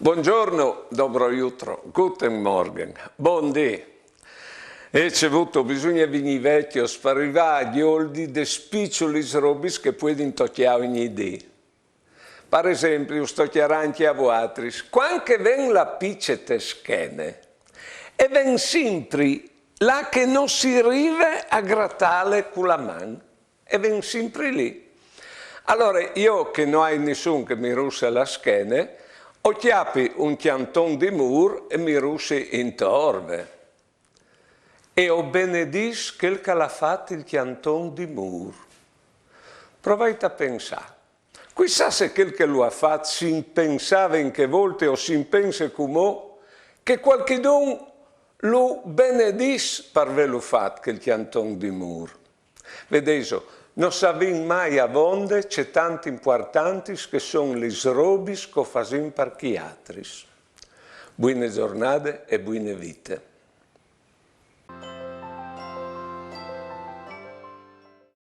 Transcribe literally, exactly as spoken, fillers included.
Buongiorno, dobro jutro, guten Morgen, bundì. E ce vuto, bisugne vignî vecjos par rivâ a gjoldi des piçulis robis che puedin tocjâ ogni dì. Par esempli, us tocjarà ancje a vuatris. Cuant che ven la pice te schene, e ven simpri là che no si rive a gratâle cu la man, e ven simpri li. Alore, jo che no ai nissun che mi russe la schene, o cjapi un cjanton di mûr e mi russi intorve. E o benedìs chel che al à fat il cjanton di mûr. Provait a pensâ. Cuissà se chel che lu à fat si pensave in chê volte o si pense cumò che cualchidun lu benedìs par vêlu fat chel cjanton di mûr. Vedêso, no savìn mai avonde ce tant impuartantis che a son lis robis che o fasìn par chei altris. Buine zornade e buine vite.